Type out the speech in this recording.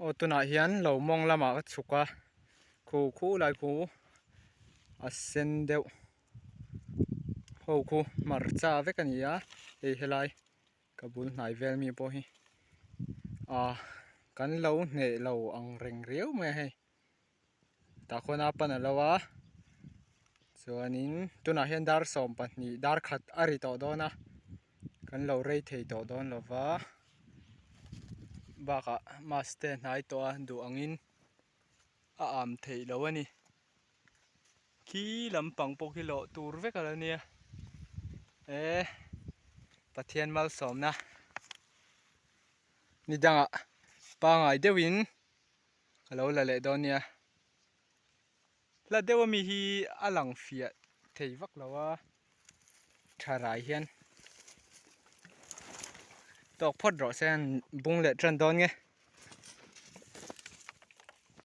Aw tunah hian lo mawng lamah ka chhuk a khu khu lai khu a sen deuh ho khu hmarcha vek a ni a hei helai ka bul hnai vel mi pawh hi ah kan lo hneh lo ang reng riau mai a hei. Tah khuan a pan a lo a chuanin tunah hian dar 12 dar khat a ri tawh dawn a kan lo rei thei tawh dawn lo va bakah mask te a hnai tawh a duh angin a am theih loh a ni khi lampang pawh khi lawh tur vek a lo nia e Pathian malsawmna ni dangah pangai deuhin. Ka lo la leh dawn nia. Hla deuh ami hi a lang fiah thei vak lo a, tha rai hian tawk phawt rawh se an bung leh tan dawn nge.